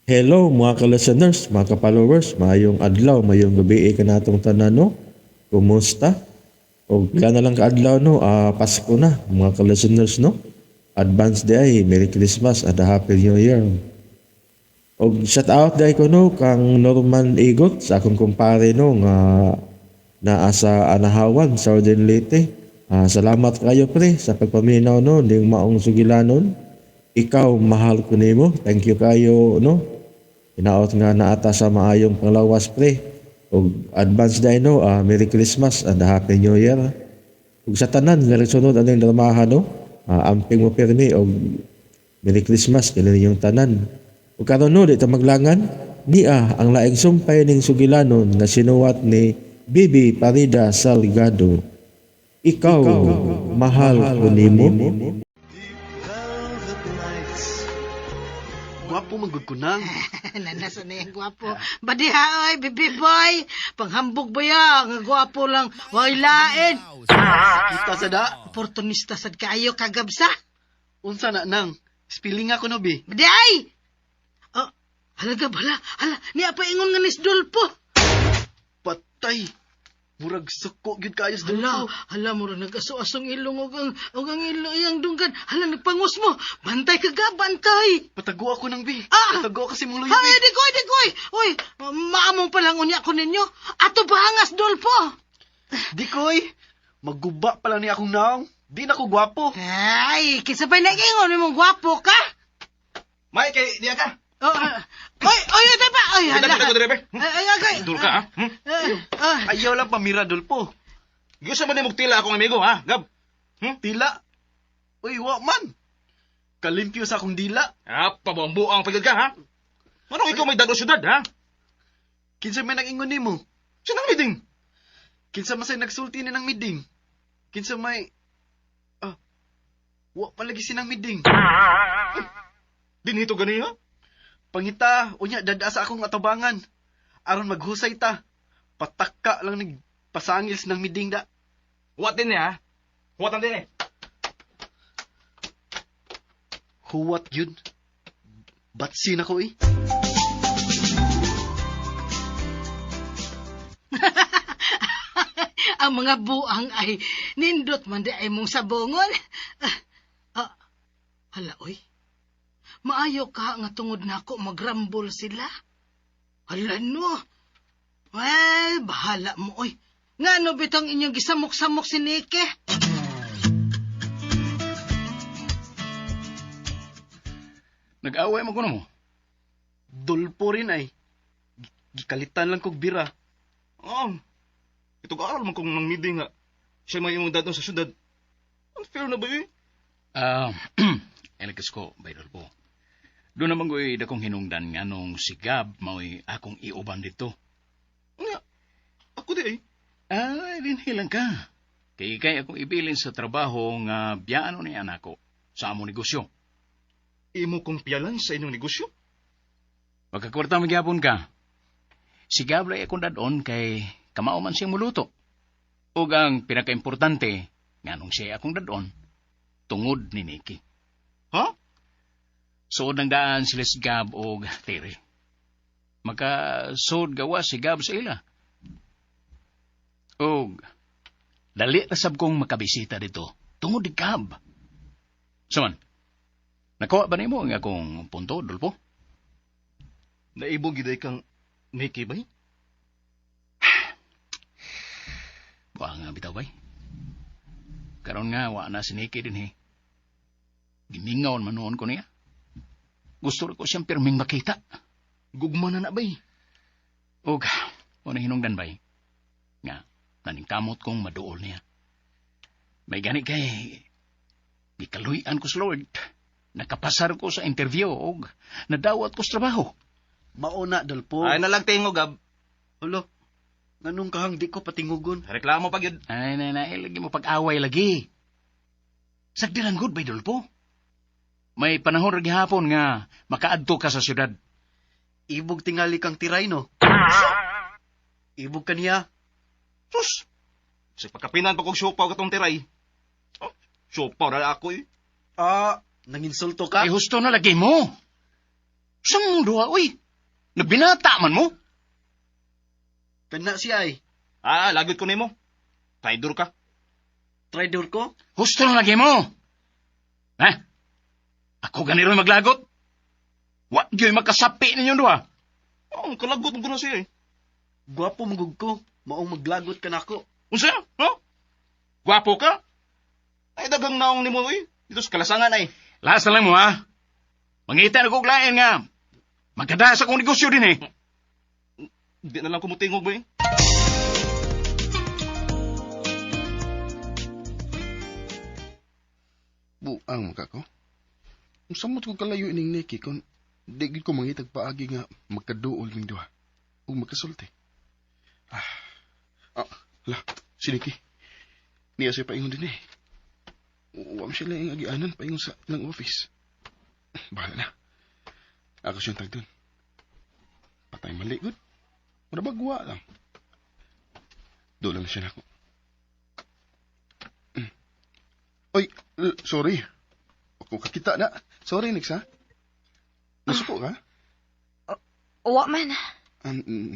Hello mga ka-listeners, mga ka-followers, maayong adlaw, maayong gabi kanatong tanan, no? Kumusta? Og pila na lang kaadlaw, no, Pasko na mga ka-listeners, no? Advance diay, Merry Christmas and a Happy New Year. Og shout out diay ko, no, kang Norman Igot sa akong kumpare, no, nga naa sa Anahawan, Southern Leyte. Salamat kayo, pre, sa pagpaminaw, no, ning maong sugilanon. Ikaw, Mahal Ko Nimo. Thank you kayo, no. Hinaot nga naa ta sa maayong panglawas, pre. Og advance diay, no, Merry Christmas and a Happy New Year. Ug sa tanan nga nagsunod aning dramaha, no, amping mo pirmi og Merry Christmas kini ninyong tanan. Ug karon, no, di ta maglangan, nia ang laing sumpay ning sugilanon nga sinuwat ni Bibi Parida Salgado. Ikaw, Mahal Ko Nimo. Velvet nights. Gwapo man gud ko nang. Nanasa na yung gwapo. Badiha, oy, bibi boy. Panghambog ba ya? Nga gwapo lang. Way lain. Kita sa da. Oportunista sad kaayo kagabsa. Unsa na nang? Spilling ako no bi. Badi ay! Oh, halaga bala. Hala, niya pa ingon nga ni Dolpo. Patay. Murag suko gyud kaayo sa Hala, Dolfo. hala, mura nag-aso-asong ilong og ang ilong iyang dunggan. Hala, nagpangos mo. Bantay ka ga, bantay. Patago ako nang bi. Ah! Patago ako si mong luyo Ay, bi. di koy, di koy. Uy, maamong pa lang unya ko ninyo. Ato bangas, Dolfo. Di koy. Maguba pa lang ni akong naong. Di na ko gwapo. Ay, kinsa pa'y nag-ingon mong gwapo ka? May kay diya ka. Oh, oy, oy, oy, pa. Oy, Kita hala. kita ko driver. Ay, ay, agay. Dul ka ha? Hmm? Ay, ah. Ayaw lang pamira, Dolfo. Gusto mo ni tila akong amigo ha, Gab? Hmm? Tila. Uy, wa man. Kalimpyo sa akong dila. Ah, pabambuang pagid ka ha. Manong ikaw may dado syudad ha? Kinsa may nag-ingon nimo? Sinang meeting? Kinsa man say nagsulti ni ng miding? Kinsa may wa pa lagi sinang miding. Dinhito gani ha? Pangita, unya dada sa akong atubangan. Aron maghusay ta. Pataka lang nig pasangils ng miding da. Huwat din ha. Huwatan din eh. Huwat yun. Batsi na ko eh. Ang mga buang ay nindot man di ay mong sabongon. Ah, ah, hala, oy. Maayo ka nga tungod nako magrambol sila. Hala no. Well, bahala mo, oy. Ngano bitong inyong gisamok-samok si Nike? Nag-away mo kuno mo. Dulpo rin ay. Gikalitan lang kog bira. Oh. Ito ka aral man kung nang meeting nga. Siya may imong dado sa syudad. Unfair na ba eh? Ah, uh, ko, Baydol po. Doon naman ko'y dakong hinungdan nga nung si Gab mao'y akong iuban dito. Nga. Ako di ay. Ah, dinhilang ka. Kay kay akong ibilin sa trabaho nga biyaan ni anak ko sa among negosyo. Imo kong piyalan sa inyong negosyo. Magkakwarta magyapon ka. Si Gab lay akong dadon kay kamao man siyang muluto. Ug ang pinakaimportante, nga nung siya akong dadon, tungod ni Nikki. Ha? Suod ng daan sila si Gab og Terry. Makasuod gawa si Gab sa ila. Og dali ra sab kong makabisita dito tungod ni Gab. Saman, nakuha ba nimo ang akong punto, Dolpo? Naibog gid ay kang Mickey bay? Buha nga bitaw bay. Karon nga wa na si Nikki din he. Gimingaw man noon ko niya. Gusto ko siyang pirming makita. Gugma na na bay. Og, wala hinungdan bay. Nga, naningkamot kong maduol niya. May gani kay, gikaluy-an ko sa Lord. Nakapasar ko sa interview og nadawat ko sa trabaho. Mauna, Dolfo. Ay nalang tingo Gab. Hulo. Nganong kahang di ko patingugon? Reklamo pa gyud. Ay, na, na, lagi mo pag-away lagi. Sagdilan good bay, Dolpo. May panahon ra gihapon nga makaadto ka sa syudad. Ibog tingali kang tiray, no? Ibog ka niya. Sus! Sa pagkapinan pa kog siopaw katong tiray. Oh, siopaw na ako eh. Ah, nanginsulto ka? Ay, husto na lagi mo. Sa mong duha, uy. Nagbinata man mo. Kana siya ay. Ah, lagot ko nimo. Traidor ka. Traidor ko? Husto na lagi mo. Ha? Ako ganiro maglagot. Wa gyoy makasapi ninyong duha. Oh, kalagot mo ko na siya eh. Gwapo magug ko. Maong maglagot ka nako. Unsa? Ha? Gwapo ka? Ay, dagang naong nimo eh. Dito sa kalasangan ay. Last na lang mo, ha? Mangita na kog lain nga. Magkada sa akong negosyo din eh. Di na lang ko mutingog ba eh. Buang maka ko. Ang samot ko kalayo ining Nikki kung di gid ko mangitag paagi nga magkaduol ming duha ug magkasulti. Ah, ah, la, si Nikki. Niya siya paingon din eh. Uwam siya lang ang agianan paingon sa ilang office. Bahala na. Ako siyang tag dun. Patay mali, good. Mura bagwa lang. Doon lang siya nako. Oy, sorry. Ako kakita na. Sorry, Nix, ha? Nasuko ka? Uwa man.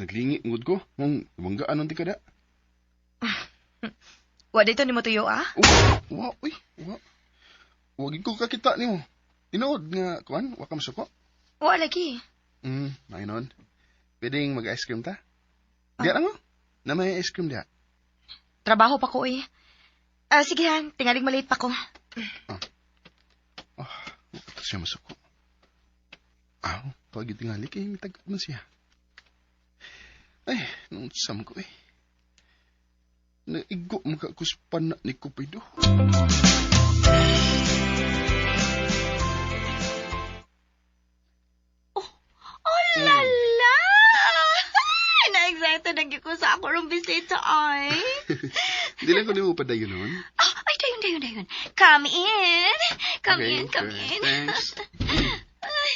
Naglingi, ngud ko. Mong banggaan nun ti ka da. Wa dito ni mo tuyo ah. Oh, wa, uy, wa. Wag ko kakita nimo. Tinuod nga, kuan, wa ka masuko. Wa lagi. Maayo nun. Pwedeng mag-ice cream ta? Diya lang, oh. Na may ice cream diya. Trabaho pa ko eh. Ah, sige han, tingaling maliit pa ko. Oh, wa siya masuko. Aw, pag tingali kay mitagod man siya. Ay, nung sam ko eh. Naigo makakuspan na ni Cupido. Oh la la! Na-excited na gyud ko sa ako rong bisita ay. Di lang ko nimo padayon nun. Ah, ay dayon dayon dayon. Come in. Come Okay, in, come okay. in. Thanks. Ay.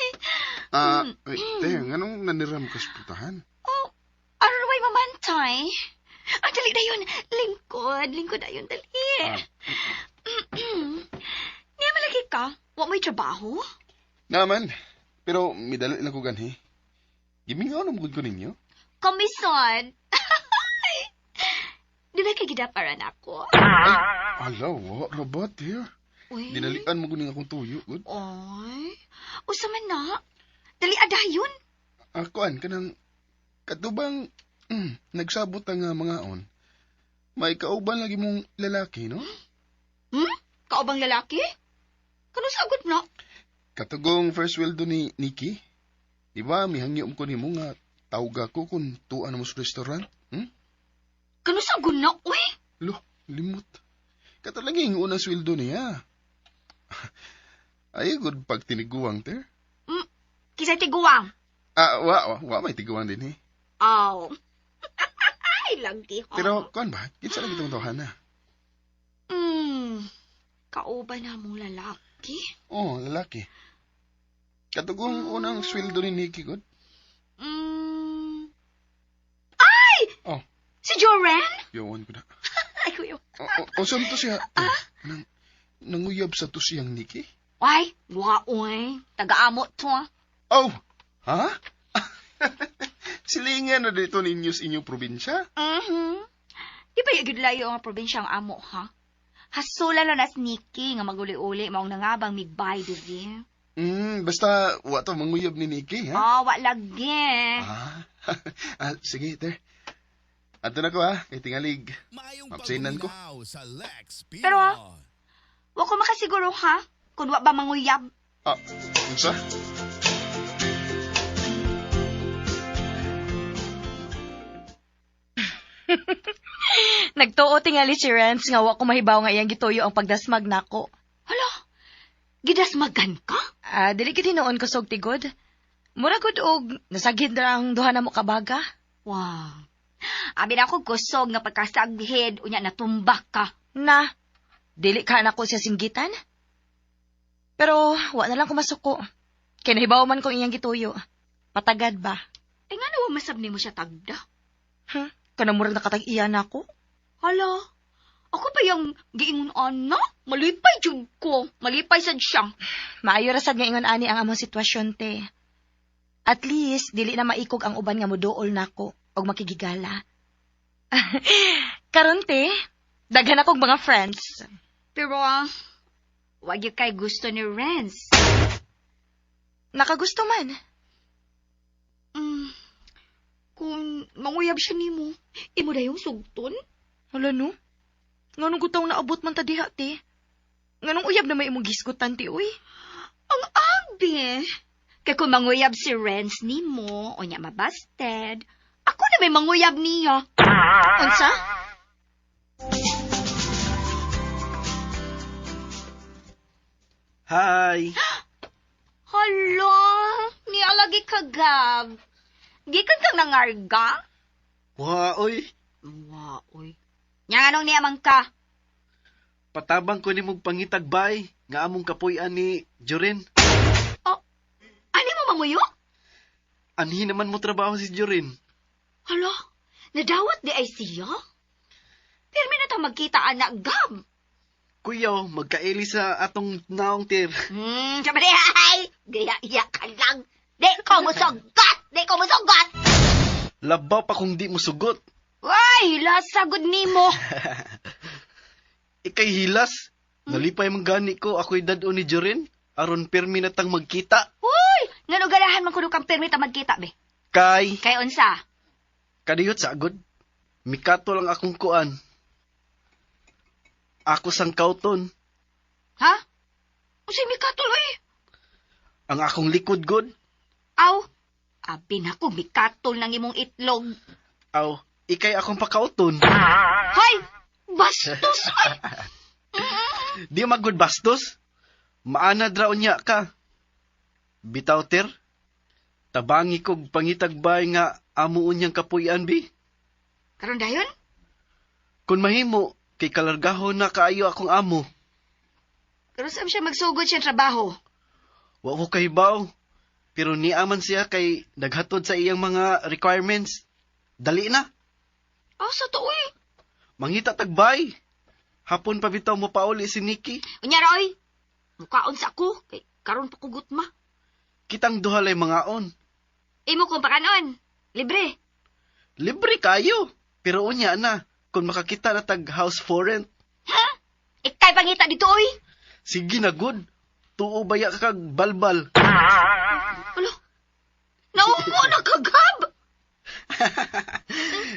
Ah, wait, te, nganong naniram ka sa putahan? Oh, aron way mamantay. Ah, dali dayon. Lingkod, lingkod dayon dali. Ah. Niya malagi ka? Wa mo'y trabaho? Naman, pero midali lang ko ganhi. Gimingaw na mugod ko ninyo. Komison. Di ba kay gidaparan ako? Ala, wa, rabat here. Uy. Dinalian mo kuning akong tuyo, good. Oy. Usa man na. Dali adayon. Akuan, kanang, katubang, nagsabot ang mga on. May kauban lagi mong lalaki, no? Hmm? Kaubang lalaki? Kano sagot na? Katugong first will do ni Nikki. Di ba, mihangyo ko nimo nga tawga ko kung tuan mo sa restaurant? Hmm? Kano sagot na? Uy. Lo, limot. Katalagi yung unang sweldo niya. Ay, good pag tiniguang, ter. Kisay tiguang. Ah, wa, wa, wa, may tiguang din eh. Aw. Ay, lagi ha. Pero, kuan ba? Kinsa lang itong tawhana? Kauban na mong lalaki? Oh, lalaki. Katugong unang sweldo ni Nikki, good. Ay! Oh. Si Joren? Yawan ko na. Ay, kuya. O, o, o saan to siya? Ah? Nang, nanguyab sa to siyang Nikki? Ay, waoy. Taga-amo to. ah. Oh! Ha? Silingan na dito ninyo sa inyong probinsya? Mhm. Di ba yung layo ang probinsyang amo, ha? Hasulan na nas Nikki nga maguli-uli maong nangabang migbay diri. Basta, wa to manguyab ni Nikki, ha? Ah, wa lagi. Ah, ah, sige, ter. Ato na ko, ha? Kay tingalig. Absainan ko. Pero, ah, wa ko makasiguro, ha? Kung wa ba manguyab. Ah, unsa? Nagtuo tingali si Renz nga wa ko mahibaw nga iyang gituyo ang pagdasmag nako. Hala, gidasmagan ka? Ah, dili gid hinuon kusog tigod. Mura gud og nasagid ra ang duha na mo kabaga. Wow. Abi na ako kusog nga pagkasaghid, unya natumbak ka. Na, dili ka nako siya singgitan. Pero wa na lang ko masuko. Kay nahibaw man kong iyang gituyo. Patagad ba? Eh nga nawa masab nimo siya tagda. Kanang murag nakatag-iya nako. Hala, ako pa yung giingon ana? Malipay jud ko. Malipay sad siya. Maayo ra sad nga ingon ani ang among sitwasyon te. At least, dili na maikog ang uban nga moduol nako og makigigala. Karon te, daghan akong mga friends. Pero, wag gyud kay gusto ni Renz. Nakagusto man. Kung manguyab siya nimo, imo dayong sugton? Hala no? Nganong gutaw naabot man ta diha, te? Nganong uyab na may imong gisgutan, te, uy? Ang abi. Kay kung manguyab si Renz nimo, o niya mabasted, ako na may manguyab niya. Unsa? Hi! Hala, nialagi ka, Gab. Gikan kang nangarga? Wa, oy. Wa, oy. Nya nganong niya man ka? Patabang ko ni mong pangitag bay nga among kapuy-an ni Joren. Oh, ani mo mamuyo? Anhi naman mo trabaho si Joren. Hala, nadawat di ay siya? Pirmi na tang magkita, anak, Gab. Kuya, magkaili sa atong naong tir. Sabi di, ay, gaya-iya ka lang. Di ko musugot! Di ko musugot! Labaw pa kung di mo sugot. Ay, lasagod nimo. Ikay hilas. Nalipay man gani ko ako'y dad-o ni Joren. Aron pirmi na tang magkita. Uy, ngano ganahan man kuno kang pirmi ta magkita be. Kay, Kay unsa? kadiyot sa agod. Mikato lang akong kuan. Ako sang kauton. Ha? Unsay mikatol oy? Ang akong likod god. Aw, abi na ko mikatol ng imong itlog. Aw, ikay akong pakauton. Hoy, bastos ay. Di magod bastos. Maanad ra unya ka. Bitaw ter. Tabangi kog pangitagbay nga amo unyang kapuy-an bi. Karon dayon? Kun mahimo kay kalargahon na kaayo akong amo. Karon saan siya magsugod siya trabaho? Wa ko kahibaw. Pero niaman siya kay naghatod sa iyang mga requirements. Dali na. Aw, sa to oy. Mangita tagbay. Hapon pa bitaw mo pauli si Nikki. Unya ra oy. Mukaon sa ako kay karon pa ko gutma. Kitang duha lay mangaon. Imo kong pakanon. Libre. Libre kayo. Pero unya na, kung makakita na tag house for rent, Ha? Ikay pangita dito oy. sige na good. Tuo baya ka kag balbal. Alo. Naumo na kagab.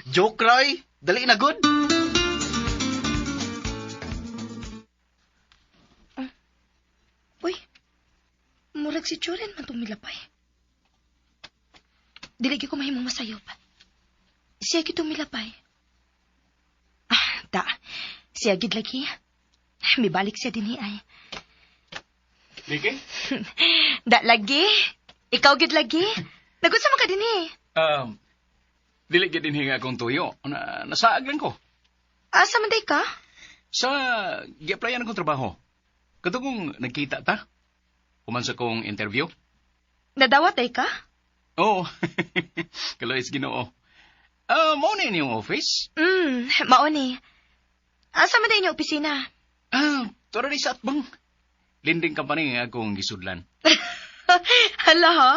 Joke Roy, dali na good. Uy, murag si Joren man tong milapay. Dili gyud ko mahimong masayop. Siya gyud tong milapay. Ah, da. Siya gyud lagi. Mibalik siya dinhi ay. Nikki? Da lagi. Ikaw gyud lagi. Nagunsa man ka dinhi? Dili gyud dinhi nga akong tuyo. Na, nasaag lang ko. Asa man day ka? Sa gi-applyan akong trabaho. Kato kung nagkita ta? Human sa kong interview? Nadawat day ka? Oo. Kaloys Ginoo. Mao na inyong office? Mao ni. Asa man day inyong opisina? Tura ni sa atbang. Lending company nga akong gisudlan. Hala ha?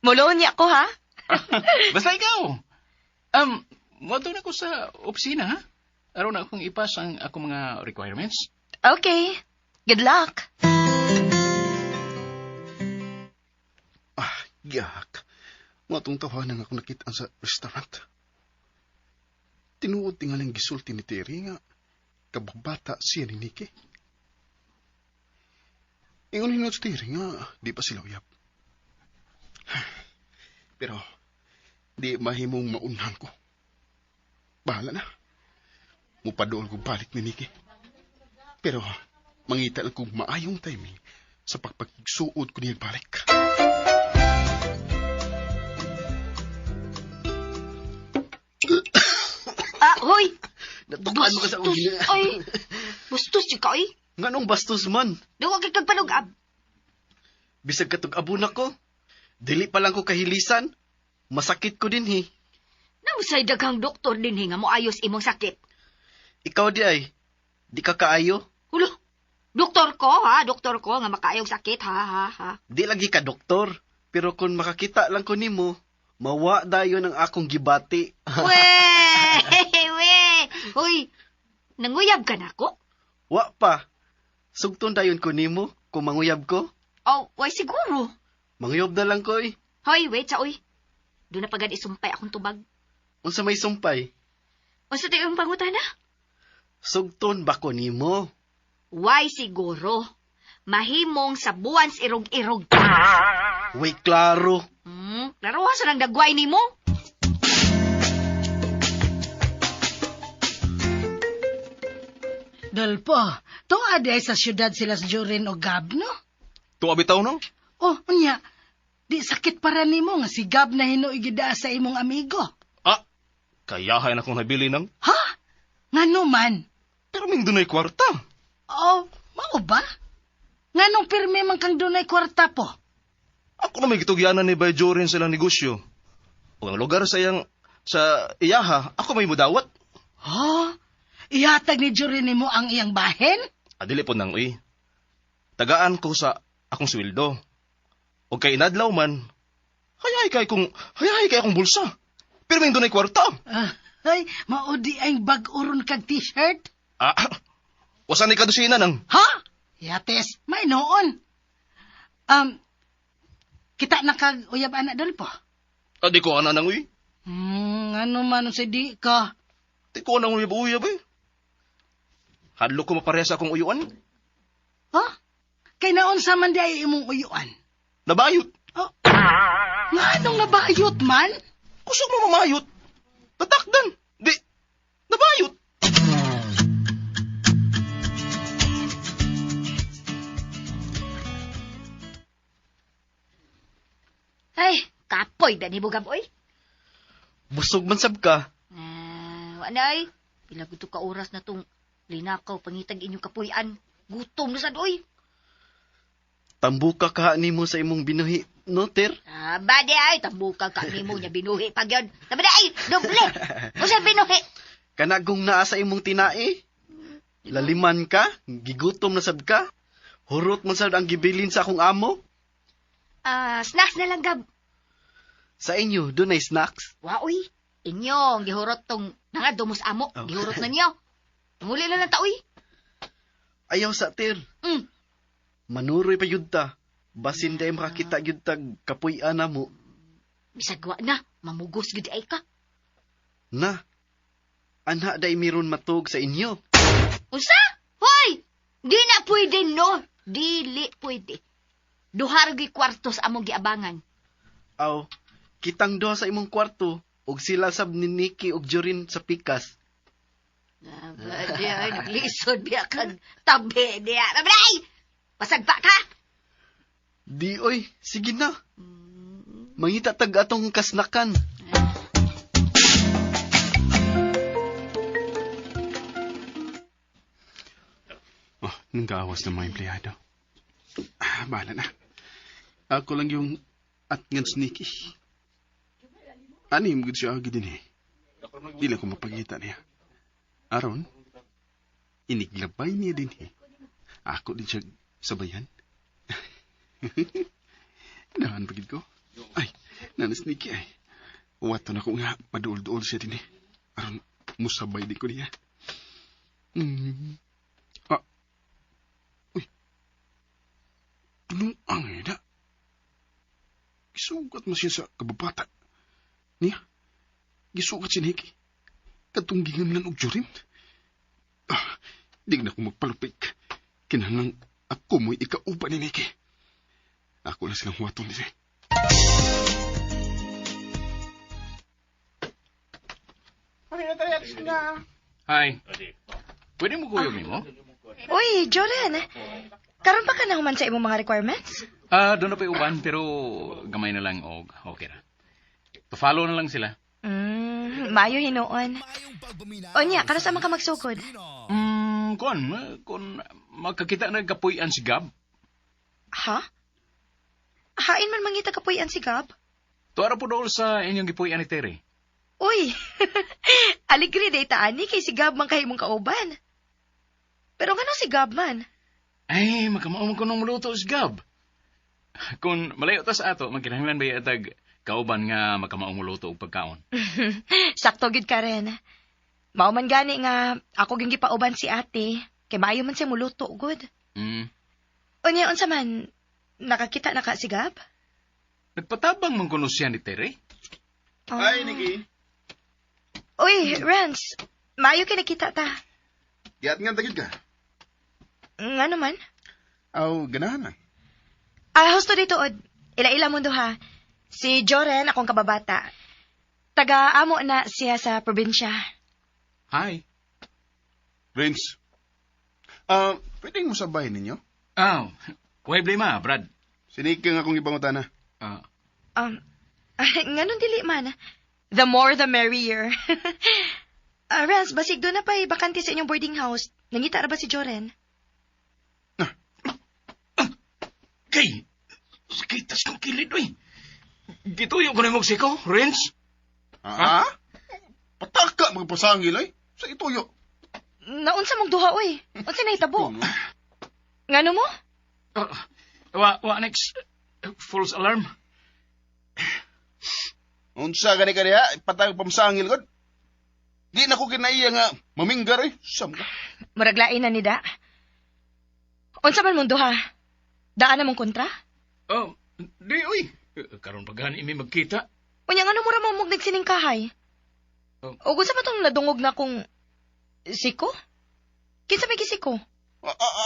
Muloon niya ako ha? Basta ikaw. Moadto na ko sa opisina ha? Aron na akong ipas ang akong mga requirements. Okay. Good luck. Ah, yak. Mga tong tawanan ako nakita sa restaurant. Tinuod tingaling gisulti ni Terry nga kababata siya ni Nikki. Ingon hinot si Terry nga di pa sila uyab. Pero di mahimong maunhan ko. Bahala na. Mupadool ko balik ni Nikki. Pero mangita lang kong maayong timing sa pagpagsuod ko niya balik. Ah, hoy. Natukaan mo ka sa Bastos, ugina. ay. Bastos jud ka oy. Nganong bastos man? Duwa kay kag panugab. Bisag katog abuna ko. Dili pa lang ko kahilisan. Masakit ko din hi. Nausay daghang doktor dinhi nga moayos imong sakit. Ikaw di ay. Di ka kaayo. Hulo. Doktor ko ha, doktor ko nga makaayog sakit ha ha ha. Di lagi ka doktor. Pero kung makakita lang ko nimo, mawa dayon ang akong gibati. We, we. Hoy, nanguyab ka na ko? Wa pa. Sugton dayon ko nimo kung manguyab ko. Oh, way siguro. Manguyab na lang ko eh. Hoy, wait sa oy. Doon na pagad isumpay akong tubag. Unsa may sumpay? Unsa tayo yung pangutana? Sugton ba ko nimo? Why siguro? Mahimong sa buwan irog-irog ka. Way klaro. Klaro sa nang dagway nimo. Dolpo, tuwa di ay sa syudad sila sa Jorin o Gab, no? Tuwa bitaw no? Oh, unya, di sakit para nimo nga si Gab na hinuoy gidaa sa imong amigo. Ah, kayahay na akong nabili nang. Ha? Ngano man? Pero ming dunay kwarta. Oh, mao ba? Nganong pirmi man kang dunay kwarta po? Ako na may gitugyanan ni Bay Jorin sa ilang negosyo. O ang lugar sa iyang, sa iyaha, ako may mudawat. Ha? Ihatag ni Jorin nimo ang iyang bahin? Adili po nang uy. Tagaan ko sa akong sweldo. O kay inadlaw man, hayahay kay akong bulsa. Pero may dunay kwarta. Ah, ay, mao di ay bag-uron kag t-shirt? Ah, wasan ni kadusina nang. Ha? Yates, may noon. Kita na kag uyab ana Dolpo. Adi ko ana nang uy. Ano man sa di ka? Di ko nang uyab-uyab eh. Hadlo ko mapareha sa akong uyuan. Ha? Kay naunsa man di ay imong uyuan? Nabayot. Oh, nganong nabayot man? Kusog mo mamayot. Tatakdan. Di, nabayot. Ay, kapoy ba ni Bugab, oy? Busog man sab ka. Ah, wala ay. Pila gusto ka oras na tong linakaw pangitag inyong kapuyan. Gutom na sad, oy. Tambuka ka nimo sa imong binuhi, no, Ter? Ah, bade ay, tambuka ka nimo nya binuhi pag yun. Tama ay, doble. Usa binuhi. Kanagong naa sa imong tinae. Laliman ka, gigutom na sab ka. Hurot man sad ang gibilin sa akong amo. Ah, snacks na lang, Gab. Sa inyo, dunay snacks. Wa, oy. Inyong gihurot tong nangadumos amo. Oh. Gihurot na niyo. Muli na lang ta, oy. Ayaw sa Ter. Manuroy pa yun ta. Basin day makakita yun tag kapuy-an na mo. Bisag wa na, mamugos gid ay ka. Na, anha day miron matug sa inyo. Unsa? Hoy! Di na pwede, no? Dili pwede. Duha ra gyud kwarto sa among giabangan. Aw, kitang duha sa imong kwarto ug sila sab ni Nikki ug Jorin sa pikas. Di ay, naglisod biya kag tabi diya. Babray! Pasagpa ka! Di oy, sige na. Mangita tag atong kasnakan. Oh, nanggawas ng mga empleyado. Ah, bahala na. Ako lang yung at ngan sneaky. Ano yung siya agi din eh. Di lang ko mapagita niya. Aron, iniglabay niya din eh. Ako din siya sabayan. Nahan pagid ko. Ay, nana sneaky ay. Wato na ko nga, maduol-duol siya din eh. Aron, musabay din ko niya. Ah, uy. Tunong ang ina. Gisugat mo siya sa kababata. Niya, gisugat si Nikki. Katong gingamlan og jurim. Ah, di na ko magpalupik. Kinahanglan ako mo'y ikauban ni Nikki. Ako na silang huwaton din. Hi. Pwede mo kuyog nimo? Uy, Jolen. Karon pa ka na human sa imong mga requirements? Ah, doon na pa uban pero gamay na lang og okay ra. To-follow na lang sila. Maayo hinuon. Onya, karon sa man ka magsugod? Kon makakita na kapuy-an si Gab. Ha? Hain man mangita kapuy-an si Gab? Tuara po dool sa inyong gipuy-an ni Terry. Uy, aligri day taani kay si Gab man kahimong kauban. Pero ngano si Gab man? Ay, makamao man ko nung muluto si Gab. Kung malayo ta sa ato, magkinahanglan ba atag kauban nga makamaong muluto og pagkaon? Sakto gid ka rin. Mao man gani nga ako gyud gipauban si ate kay maayo man siya muluto gud. Unya unsa man nakakita na ka si Gab? Nagpatabang man kuno siya ni Tere. Ah. Ay, Nikki. Uy, Renz, maayo kay nakita ta. Giat nga tagid ka. Ngano man? Aw, ganahan na. Ah, husto dito, od. Ila-ila mo duha. Si Joren, akong kababata. Taga-amo na siya sa probinsya. Hi. Renz. Pwede mo sabay ninyo? Ah, way blema, Brad. Si Nikki nga akong ibangutana. Ah, Nganong dili man? The more the merrier. Renz, basig doon na pa'y bakante sa inyong boarding house. Nangita ra ba si Joren? Kay, sakitas kong kilid, uy. Gituyo ko na mong siko, Renz. Ha? Pataka magpasangil ay. Sa ituyo. Naunsa mong duha, uy. Unsa nahitabo? Ngano mo? Ah, wa, next. False alarm. Unsa gani ka diha? Patag pamasangil god. Di na ko kinaiya nga maminggar eh. Sam ka. Murag lain na ni da. Unsa man mong duha? Daan na mong kontra? Oh, di, uy. Karon pa gani mi magkita. Unya ngano mura mo mong nagsining kahay? Oh. O unsa man tong nadungog na kung siko? Kinsa may gisiko?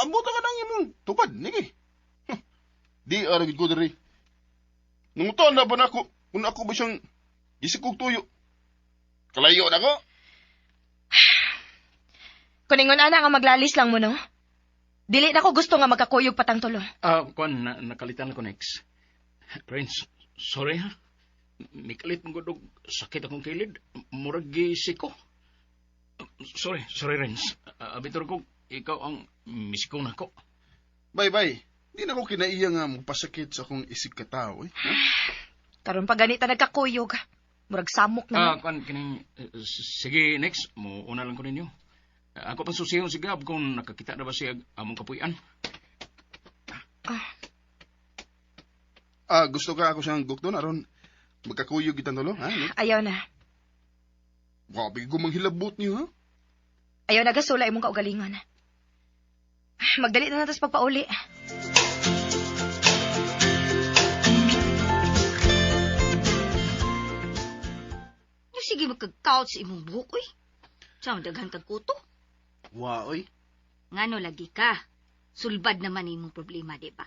Ambot ka nang imong tupad, Nikki. Huh. Di ara gid ko diri. Nangutan na ba nako kung ako ba siyang gisikog tuyo. Kalayo na ko. Kuningon ana nga maglalis lang mo no. Dili na ko gusto nga magkakuyog patang tulo. Ah, kuan na, nakalitan ko next. Renz, sorry ha. Mikalit mo gud og sakit akong kilid. Murag gisiko. Sorry, sorry Renz. Abitor ko ikaw ang misiko nako. Bye bye. Di na ko kinaiya nga magpasakit sa akong isig katao eh. Ha? Karon pa ganita nagkakuyog. Murag samok Ah, na. kuan kining sige next mo una lang ko ninyo. Ako pa susihon si Gab kung nakakita na ba siya among kapuy-an. Ah, gusto ka ako siyang gukton aron magkakuyog kitang tulo, ha? Nick? Ayaw na. Grabe ko manghilabot niyo, ha? Ayaw na gasula imong kaugalingon. Magdali na natas pagpauli. Yung sige magkagkaot sa imong buhok, uy. Sa daghan kag kuto. Wa, oy. Ngano lagi ka? Sulbad naman imong problema, di ba?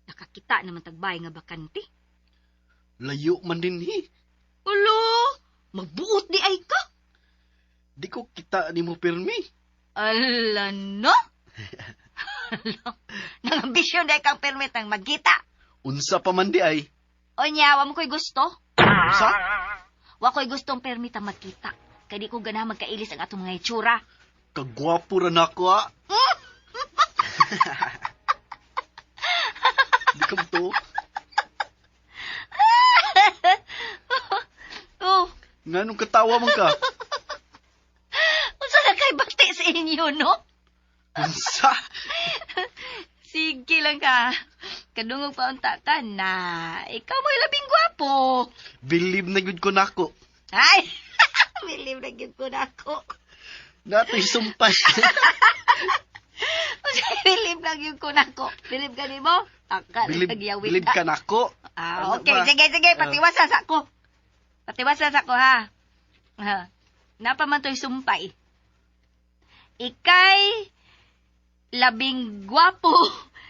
Nakakita naman tagbay nga bakante. Layo man din hi. Ulo, magbuot di ay ka. Di ko kita ni mo pirmi. Ala no? Ala, nangambisyon dahil kang permit ang magkita. Unsa pa man di ay. Onya, wa mo ko'y gusto? Unsa? Wa ko'y gustong permit ang magkita. Kay di ko ganahan magkailis ang atong mga itsura. Kagwapo ra nako ah. Di ka to. Oh, Nganong katawa man ka? unsa na kay bakti sa inyo, no? Unsa? Sige lang ka. Kadungog pa unta ka na. Ikaw mo'y labing gwapo. Believe na gyud ko nako. Ay, believe na gyud ko nako. Natoy sumpay. Unsa believe na gyud ko nako. Believe ka nimo? Taka, believe, nagyawit believe ka nako. Ah, Ano okay. ba? Sige, sige. Patiwasa sa ako. Patiwasa sa ako, ha? Ha. Napa man to'y sumpay. Ikay labing gwapo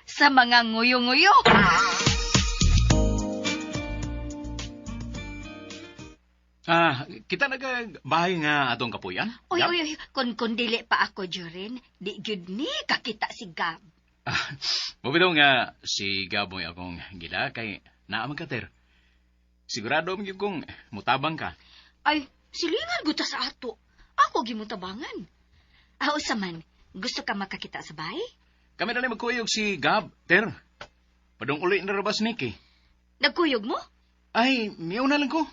sa mga nguyo-nguyo. Ah, kita nagbahay nga atong kapuy-an? Uy, Gab? uy, uy. Kun dili pa ako, Joren, di gyud ni kakita si Gab. Ah, mabitaw nga si Gaboy akong gila kay naa man ka ter. Sigurado man gyud kung mutabang ka. Ay, silingan guta sa ato. Ako gimutabangan. Ah, usa man, gusto ka makakita sa bahay? Kami na magkuyog si Gab, ter. Padung uli na rabas Nikki. Nagkuyog mo? Ay, miyaw na lang ko.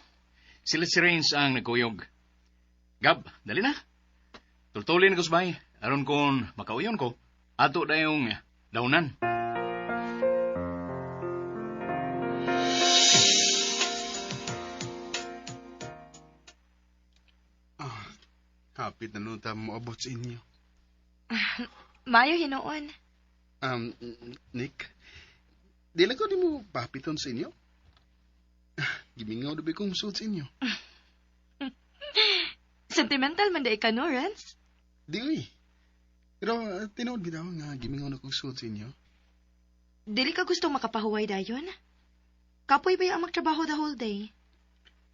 Sila si Rains ang nagkuyog. Gab, dali na. Tultulin ko sa bahay. Aron kung makauyon ko, ato na yung daunan. Hapit na nun ta moabot sa inyo. Mayo hinuon. Nick, di lang ko di mo papiton sa inyo. Gimingaw na ba kong musuot sa inyo? Sentimental man di ka, no, Renz? Di, uy. Pero tinuod bitaw nga gimingaw na kong suot sa inyo. Dili ka gustong makapahuway dayon? Kapoy ba ang magtrabaho the whole day?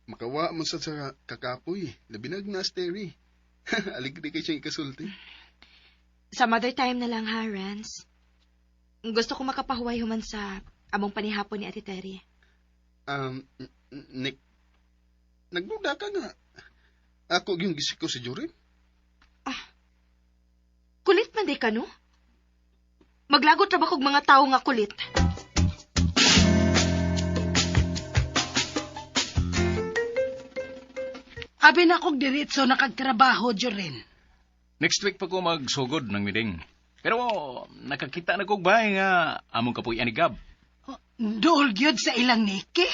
Makawa man sa kakapoy. Labinag na steri. Aligri kay siyang ikasulti. Sa mother time na lang ha, Renz. Gusto ko makapahuway human sa among panihapon ni Ate Terry. Nick, nagduda ka nga. Ako yung gisiko si Jorin. Kulit man di ka, no? Maglagot ra ba kog mga tao nga kulit? Abi na kog diretso nakagtrabaho, Jorin. Next week pa ko magsugod ng meeting. Pero nakakita na kog bahay nga among kapuy-an ni Gab. Oh, dool gyud sa ilang Nikki.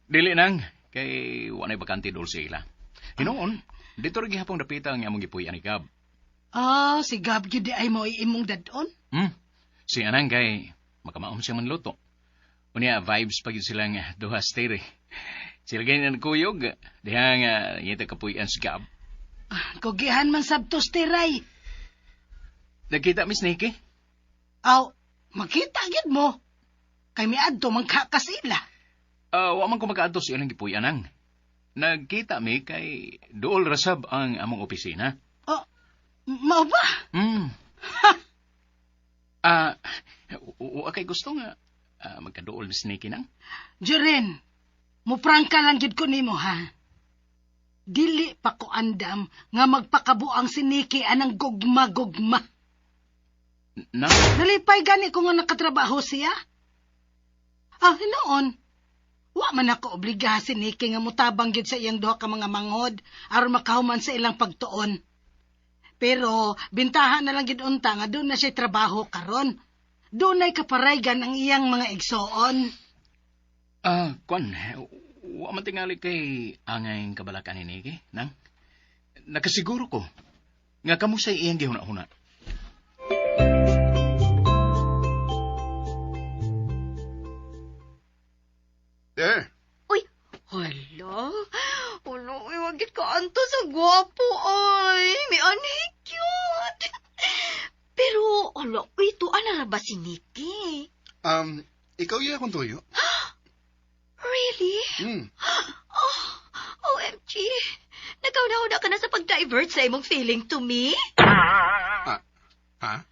Dili nang kay wanay bakante dool sa ila. Hinuon, dito ra gihapon dapita ang among gipuy-an ni Gab. Ah, si Gab gyud di ay mo imong dadon. Si anang kay makamaom siya manluto. Unya vibes pa gyud silang duha stay. Sila ganyan ang kuyog. Diha nga ngita kapuy-an si Gab. Kugihan man sabtos tiray. Nagkita Miss Nikki? Aw, makita gyud mo. Kay miadto man ka kasila. Wa man ko makaadto sa ilang gipuy-an ang. Nagkita mi kay duol rasab ang among opisina. Oh, mao ba? Wa kay gusto nga magkaduol Miss Nikki nang? Jorin, muprangka lang gyud ko nimo ha. Dili pa ko andam nga magpakabuang si Nikki anang gugma-gugma. Na? Nalipay gani ko nga nakatrabaho siya. Ah, hinoon. Wa man ako obligaha si Nikki nga mutabang gyud sa iyang duha ka mga manghod aron makahuman sa ilang pagtuon. Pero bintahan na lang gyud unta nga doon na siya trabaho karon. Doon na'y kaparaygan ang iyang mga igsoon. Kwan, wa man tingali kay angay kabalakan ni Nikki, nang? Nakasiguro ko nga kamo sa iyang gihuna-huna. There. Uy, hala. Hala, uy, wagit ka anto sa gwapo, ay. May anay cute. Pero, hala, uy, tuan na ba si Nikki? Ikaw iya akong tuyo? Really? Oh, OMG. Nagkauna-una ka na sa pag-divert sa imong feeling to me? Ha?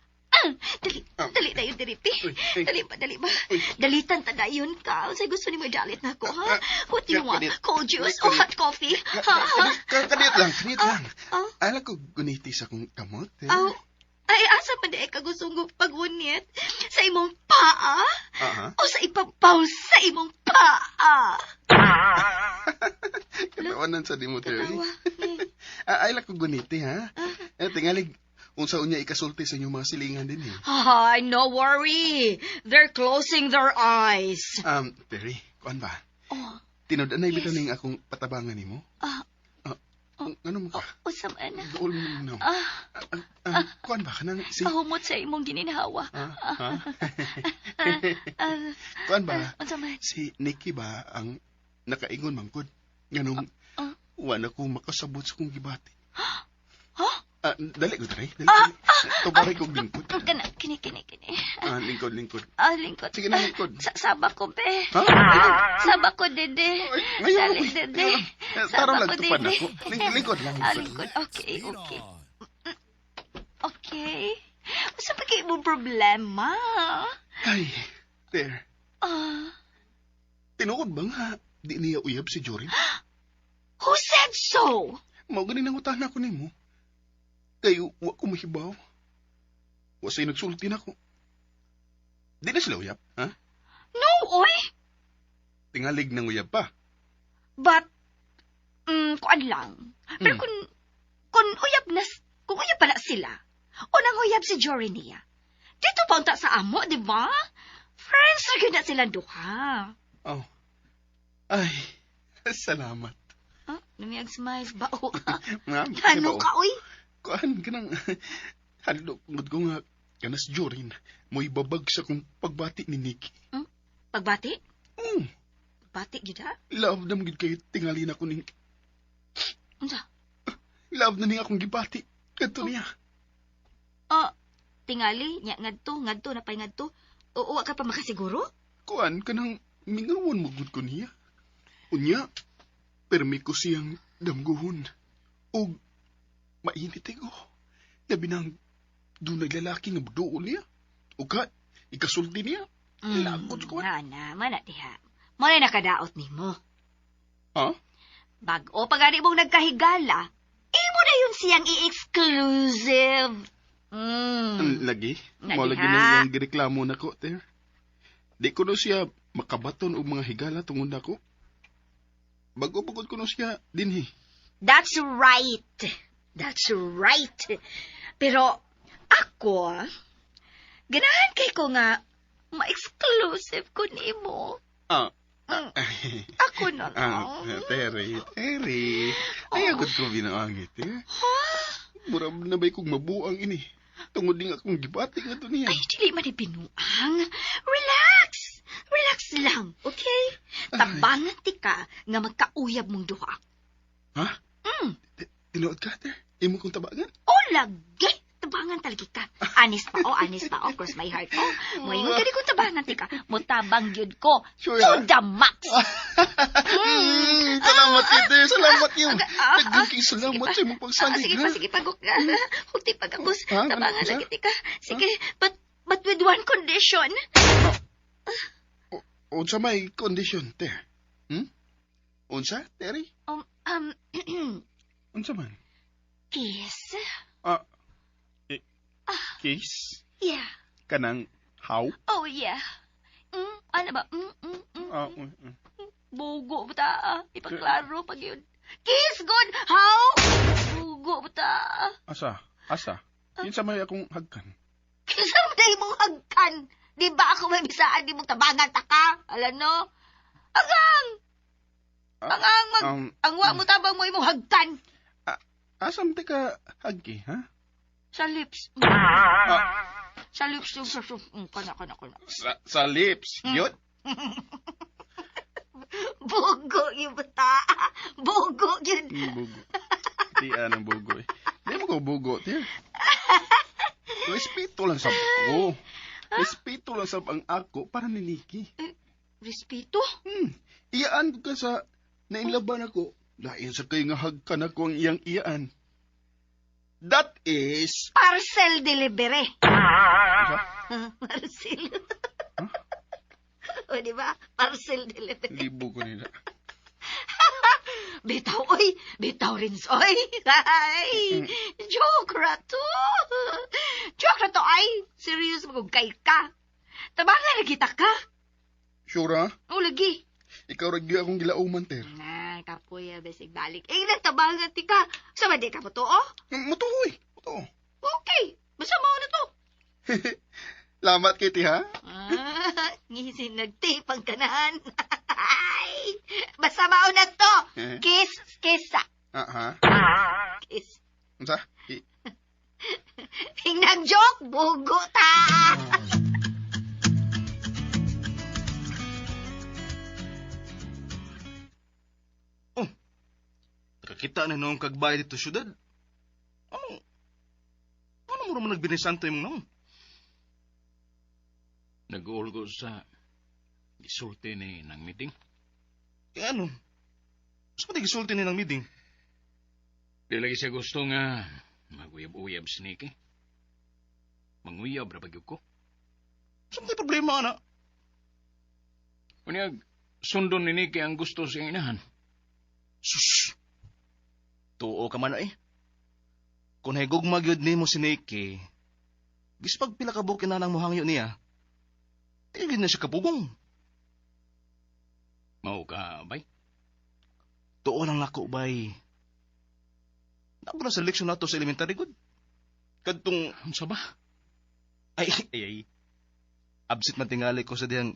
Dali, dali na yun, diripi. Uy, ay. Dali ba, dali ba? Uy. Dalitan ta dayon ka. Unsay gusto nimo idalit na ako, ha? What do you want? Kadiyot. Cold juice o hot coffee? Ha? Kadiyot lang, kadiyot lang. Ah. Ala ko guniti sa akong kamot. Eh. Aw, ay, asa man di ka gustong pagunit? Sa imong paa? Aha. O sa ipabaw sa imong paa? Katawanan sa di mo, Terry. Katawa. Ay, ko guniti, ha? Eh, tingalig, unsa unya ikasulti sa inyong mga silingan din, eh. Ay, no worry. They're closing their eyes. Terry, kuan ba? Oh, Tinud-anay Yes. bitaw ning akong patabangan nimo? Ano mo ka? Usa man. Dool mo na. Kuan ba kanang si Pahumot sa imong gininhawa. Ha? Kuan ba? Unsa man? Si Nikki ba ang nakaingon mangkod? Nganong wa na ko makasabot sa kong gibati. Ha? Dali ko dali. Dali. Tubari kog lingkod. Kana, kini, kini, kini. Lingkod, lingkod. Lingkod. Sige na, lingkod. Saba ko, be. Ha? Saba ko, dede. Ngayon, Dali, dede. Tarong Saba lang ko, tupad dede. ako. Lingkod lang, lingkod. Lingkod. Okay, okay. Okay. Unsa pa kay imong problema? Ay, there. Tinuod ba nga di niya uyab si Jorin? Who said so? Mao gani nangutahan ako nimo. Kay wa ko mahibaw. Wa say nagsulti nako. Di na sila uyab, ha? No, oy. Tingalig nang uyab pa. But, kuan lang. Pero kung uyab na, kung uyab pala sila, o nang uyab si Jory niya, dito pa unta sa amo, di ba? Friends ra gyud na silang duha. Oh. Ay, salamat. Huh? Lumiyag smile ba? O, Ma'am, ano ka, oy? Kuan, kanang, hadlok gud ko nga, kanas Jorin, mo'y babag sa kong pagbati ni Nikki. Pagbati? Oh, Pagbati gyud ha? love na mo gid kayo tingali na ko ning, Unsa? love na ning akong gibati. Kadto niya. Oh, tingali nya ngadto, ngadto na pay ngadto. O wa ka pa makasiguro? Kuan, kanang mingawan mo gud ko niya. Unya, permi ko siyang damguhon. Og mainit ko. Labi nang dunay lalaki nga duol niya. O ka, ikasulti niya. Lagot ko. Na, na, mana diha. Mo na nakadaot nimo. Ha? Bag-o pa gani mong nagkahigala, imo na yun siyang i-exclusive. Lagi. Lagi, Mao lagi ha? na iyang gireklamo nako, ter. Di ko no siya makabaton og mga higala tungod nako. Bago pagod ko no siya dinhi. That's right. That's right. Pero ako, ganahan kay ko nga ma-exclusive ko nimo. Ah. Ako na lang. Ah, Terry, Terry. Ayaw gud ko binuangit, eh. Murag na ba'y kong mabuang ini. Tungod din akong gibati nga to niya. Ay, dili man ni binuang. Relax! Relax lang, okay? Tabangan ti ka nga magkauyab mong duha. Ha? Mm. Tinuod ka, Ter? Imo kong tabangan? O lagi! Tabangan talaga ka. Anis pa, oh, anis pa, oh, cross my heart, oh. Moingon gani kong tabangan ti ka. Mutabang gyud ko. Sure, To ah? the max! Salamat kay Ter. Salamat yun. Ah, ah, Nagdugking salamat sa imong pagsalig, Sige ha? pa, sige pa, guk. Hugti pag akos. Ha? Ano, Tabangan unsa? lagi ti ka. Sige, but with one condition. Unsa may condition, Ter? Hmm? Unsa, Terry? Unsa man? Kiss. Ah, eh, kiss? Yeah. Kanang how? Oh, yeah. Ano ba? Ah, Bugo ba ta? Ipaklaro pag yun. Kiss good! How? Bugo ba ta? Asa? Asa? Kinsa may akong hagkan? Kinsa man mong hagkan? Di ba ako may bisaan di mong tabangan ta ka? Ala no? Agang! Ah, Agang mag... Ang wa mo tabang mo imong hagkan. Asa man ka hagki, ha? Sa lips. Ah, Sa lips yung sa... Kana, kana, kana. sa lips. Yun? Bugo yung bata. Bugo yun. Bugo. Di ng bugo eh. Di mo ko bugo, tiyo. Respeto lang sa ko. Respeto lang sa ang ako para ni Nikki. Respeto? Iyaan ko ka sa nainlaban ako. Lain sa kay nga hagkan ako ang iyang iyaan. That is... Parcel delivery. Isa? Parcel. O, di ba? Parcel delivery. Libo ko nila. Bitaw, oy. Bitaw rin, oy. Ay, joke ra to. Joke ra to, ay. Serious mo kung kay ka. Tabangan na kita ka. Sure, ah? O, lagi. Ikaw ra gyud akong gilauman, ter. Na, kapuya, besig balik. Eh, nagtabangan ti ka. Sa ba di ka mo to, oh? Matuoy. Matuo. Okay. Basta mo na to. Lamat kay ti, ha? Ah, ngisin nagtipang kanahan. Ay, basta mao na to. Eh? Kiss, kiss sa. Ah, ha? Kiss. Unsa? Hingnang joke, bugo ta. Oh, nakakita na noong kagbay dito syudad. Ano? Ano mo naman nagbinisanto imong naong? Nag-uol ko sa gisulti ni nang meeting. Eh ano? Mas pati gisulti ni ng meeting. Di lagi siya gusto nga maguyab-uyab si Nikki. Manguyab ra ba gyud ko? Sa may problema, ana? Unyag, sundon ni Nikki ang gusto sa iyang inahan. Sus! Tuo ka man ay. Kung higugma gyud nimo si Nikki, gispag pila ka buok inanang mohangyo niya, di gyud na siya kapugong. Mao ka, bay? Tuo lang nako, bay. Napo na sa leksyon nato sa elementary good. Kadtong Unsa ba? Ay, ay, ay. Absent man tingali ko sa diyang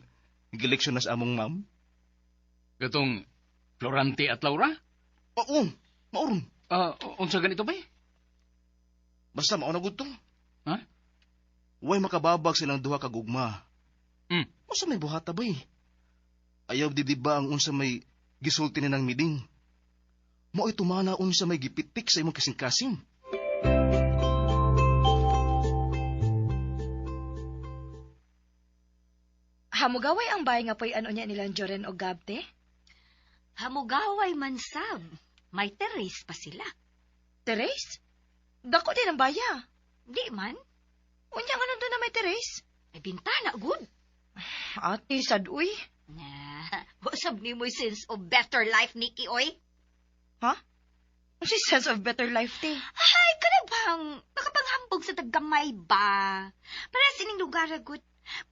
gileksyon na sa among ma'am. Katong Florante at Laura? Oo, mauron. Ah, unsa ganito bay? Basta mao na gud to. Ha? Way makababag silang duha ka gugma. Mm. Unsa may buhata bay? Ayaw di ba ang unsa may gisulti ni nang miding? Mao'y tumana unsa may gipitik sa imong kasing-kasing. Hamugaway ang bahay nga puy-an unya nilang Joren o Gab, te? Hamugaway man sab. May terrace pa sila. Terrace? Dako din ang baya. Di man. Unya nga nandun na may terrace? May bintana, good. Ate, sad uy. Na, wasab ni mo'y sense of better life, Nikki, oy. Ha? Unsa sense of better life, te? Ay, kana bang makapanghambog sa taggamay ba? Para sining lugar, good.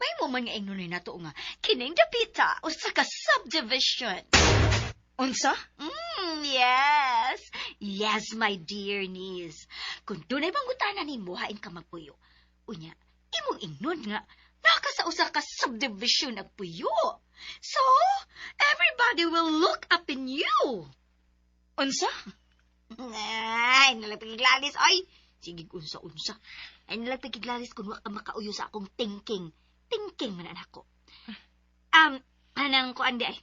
May mo man nga ingnon nato nga kining dapita usa ka subdivision. Unsa? Yes. Yes, my dear niece. Kung dunay mangutana nimo hain ka magpuyo. Unya, imong ingnon nga naka sa usa ka subdivision nagpuyo. So, everybody will look up in you. Unsa? Ay, nalagpiglalis, ay. Sige, unsa-unsa. Ay, nalagpiglalis kung wa ka makauyo sa akong thinking. Thinking man anak ko. Anang kuan di ay.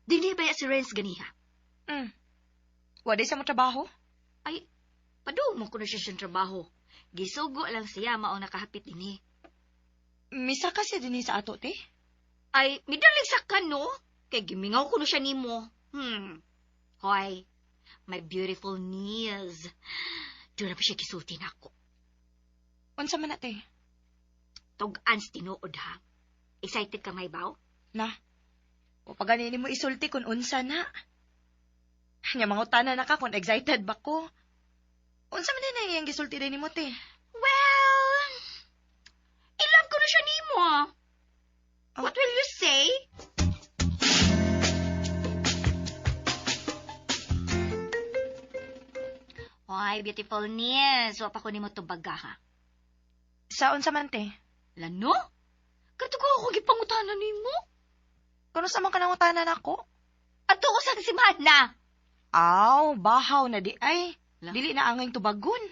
Dili ba ya si Renz ganiha? Mm. Wa di sa mo trabaho? Ay, padung mo ko na siya siyang trabaho. Gisugo lang siya mao nakahapit dinhi. Misa kasi dinhi sa ato, te? Ay, midalig sa ka, no? Kay gimingaw ko na siya nimo. Hoy, my beautiful niece. Doon na pa siya gisulti nako. Unsa man na, te? Tug-an sa tinuod, ha? Excited ka, may baw? Na. O paganini mo isulti kung unsa na. Nya mangutana na ka kung excited ba ko. Unsa man din ang iyang gisulti din nimo, te? Well, i-love ko na siya nimo. Oh. What will you say? Hoy, beautiful niece. Wa pa ko nimo tubaga, ha? Sa unsa man, te? Lano? Kato ko ako gipangutana nimo. Kuno sa man ka nangutana nako? Ato ko sa simana. Aw, bahaw na di ay. La? Dili na angay tubagon.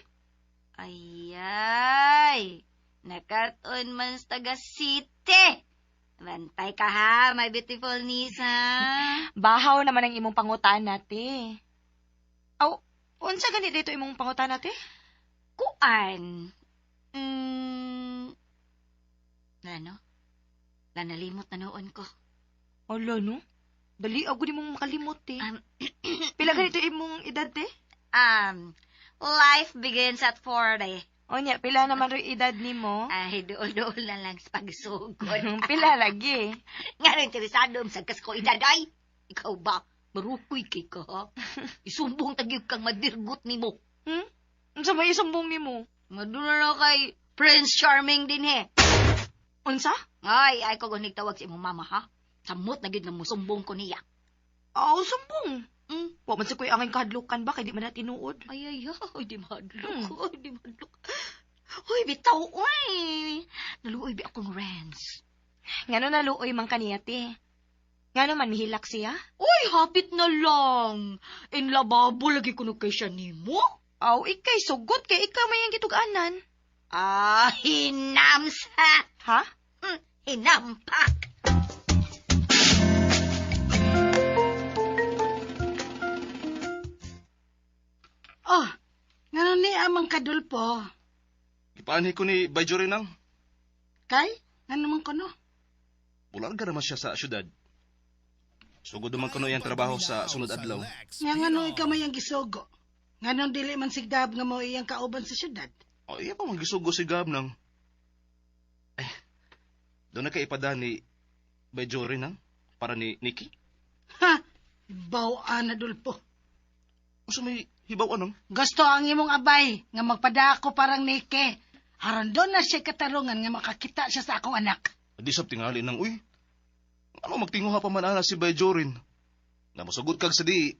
Ayay. Nakatun man sa taga city. Bantay ka ha, my beautiful niece, ha? Bahaw naman ang imong pangutana, te. Aw, unsa gani dito imong pangutana, te? Kuan. Ano? Lanalimot na noon ko. Ala, no? Dali, ako di mong makalimot, te. Pila ganito imong edad, te? Life begins at 40. Onya, pila naman rin edad nimo? Ay, dool-dool na lang sa pagsugod. Pila lagi. Nga rin, interesado, sagkas ko edad, ay. Ikaw ba? Marukoy kay ka, ha? Isumbong tagyog kang madirgot nimo. Unsa may isumbong nimo? Maduna na kay Prince Charming din, he. Unsa? Ay, ay ko gunig tawag sa imong mama, ha? Samot na gyud nga musumbong ko niya. Aw, sumbong. Wa man sa ko'y angay kahadlukan ba kay di man na tinuod. Ay, ay, ay, di mahadlok. Ay, di mahadlok. Uy, bitaw, uy. Naluoy bi akong Renz. Ngano naluoy man kaniya, te? Ngano man mihilak siya? Uy, hapit na lang. In lababo lagi kuno kay siya nimo. Aw, ikay sugot kay ikaw may ang gitug-anan. Ah, hinamsa. Ha? Hinampak. Oh, ngano ni amang kadulpo? Ipaanhi ko ni Bay Jory nang. Kay, ngano man kuno? Bularga naman siya sa syudad. Sugod naman kuno iyang trabaho sa sunod adlaw. Nga ngano ikaw may ang gisugo? Nganong dili man si Gab nga mo iyang kauban sa syudad? O, iya pa man gisugo si Gab nang. Ay, doon na kay ipada ni Bay Jory nang para ni Nikki. Ha? Bawaan na dulpo. Unsa may hibaw anong? Gusto ang imong abay nga magpadako parang Nike. Aron doon na siya katarungan nga makakita siya sa akong anak. Di sab tingali nang uy. Ano magtinguha pa man ana si Bay Jorin? Nga mosugot kag sa di.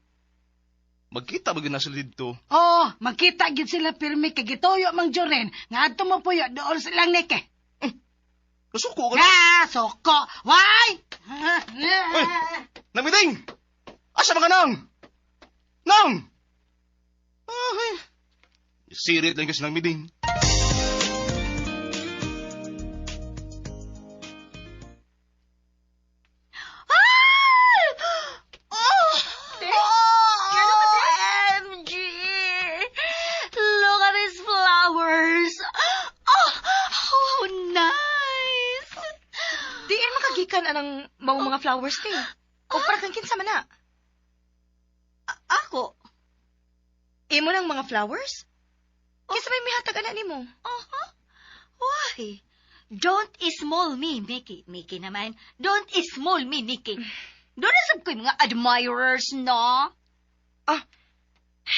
Magkita ba gyud na sila didto? Oo, magkita gid sila pirmi kay gituyo mang Joren nga adto mo puyo dool silang Nike. Nasuko ka. Ah, soko. Why? Uy, Namiting! Asa mga nang? Nang! Ay, sirit lang kasi nang miding. anang maong mga flowers te? O para kang kinsa man na? Ako? Imo nang mga flowers? Kinsa may mihatag ana nimo? Aha. Why? Don't small me, Mickey. Mickey naman. Don't small me, Nikki. Doon na sab ko'y mga admirers, no? Ah,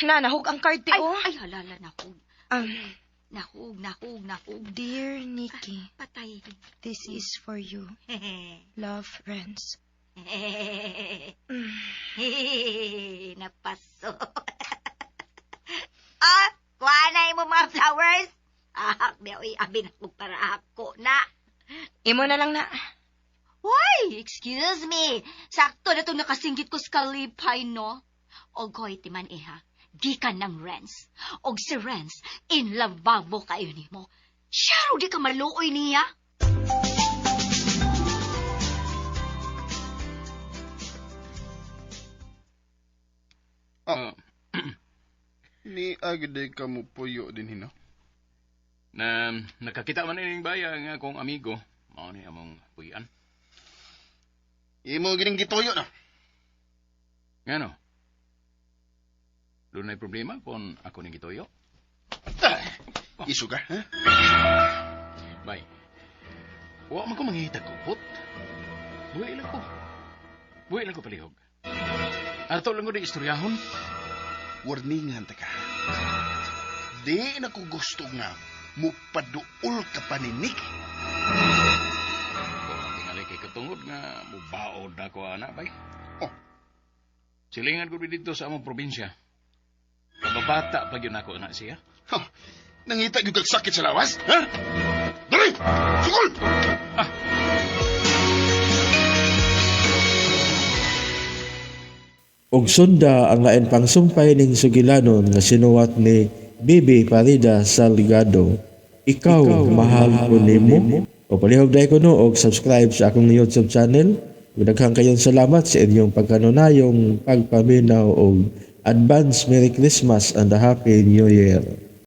na, nahug ang card te, Ay, oh. ay, halala, nahug. Nahug, nahug, nahug. Dear Nikki, Patay. This is for you. Love, Renz. Napaso. Ah, kuha na mo mga flowers. Ah, di, abi na ko para ako na. Imo na lang na. Why? Excuse me. Sakto na itong nakasinggit ko sa kalipay, no? Ogoy, timan iha. Gikan ng Renz. Og si Renz, in lavabo kayo nimo. Siya di ka maluoy niya. Oh. Ni agde ka mo puyo din hino. Na nakakita man ining baya nga akong amigo, mao ni among puy-an. Imo gining gituyo na. Ngano? Dunay problema kung ako ning gituyo? Isu ka, ha? Bay. Wa man ko mangihitag kupot. Buhi lang ko. Buhi lang ko palihog. Ato lang ko di istoryahon. Warningan ta ka. Di na ko gusto nga mupaduol ka pa ni Nick. Oh, tingali kay katungod nga mubaod na ko ana bay. Oh. Silingan ko dito sa among probinsya. Kababata pa gyud nako na siya. Ha, nangita gyud kag sakit sa lawas, ha? Dali! Sugol! Ah. Og sunda ang lain pang sumpay ning sugilanon nga sinuwat ni Bibi Parida Salgado. Ikaw, mahal ko nimo. O palihog dahil ko no og subscribe sa akong YouTube channel. Ug daghang kayong salamat sa inyong pagkanunayong pagpaminaw og advance Merry Christmas and a Happy New Year.